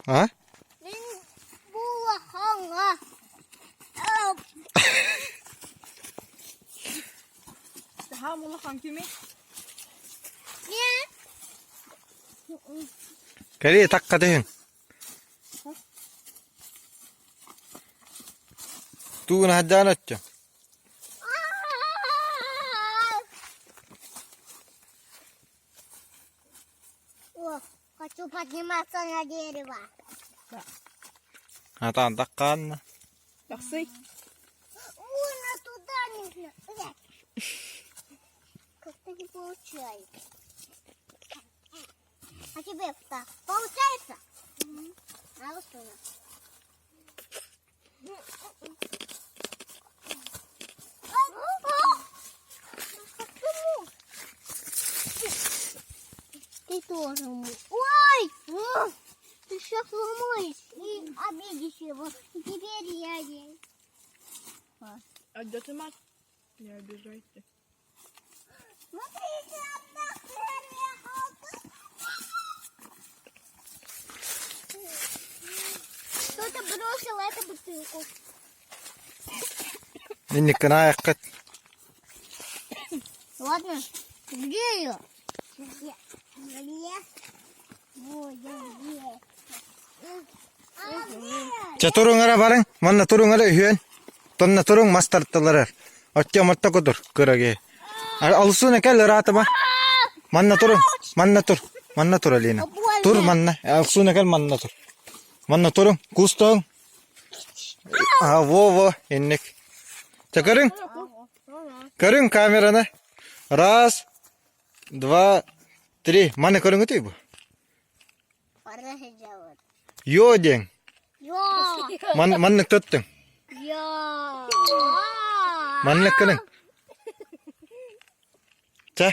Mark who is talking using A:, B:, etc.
A: А?
B: Мин булахаҥа.
C: Таһаам улахан кими?
B: Нет.
A: Кэлии такка түһүҥ. Тугун хаддаан өттө.
B: О, хочу подниматься на дерево.
A: Атаан таккаанна.
C: Тахсый.
B: Ой, на туда нужно. Как-то не получается. А тебе так получается? А вот туда. Ты тоже. Ой! Ты сейчас сломаешь и обидишь его. И теперь я ей.
C: А где ты мать? Не обижайте.
B: Смотрите, одна Кто-то бросил эту бутылку.
A: Инниккин аайаххыт.
B: Ладно, где ее? Где? Где? Ой, где? А где?
A: Чэ туруҥ эрэ барыҥ, манна туруҥ эрэ үһүөн. Тонна туруҥ мас тартыларар. Оттон отто кутур, кыра киһи. Алсуна кэл ыраатыма. Манна туруҥ, манна тур, манна тур Алина. Тур манна, Алсуна кэл манна тур. Манна туруҥ, кустоҥ. А, во-во, инник. Чэ көрүҥ, көрүҥ камераны. Раз, два, три. Манна көрүҥүтүй бу? Йо диэҥ. Маннык туттуҥ. Маннык гыныҥ. Чэ.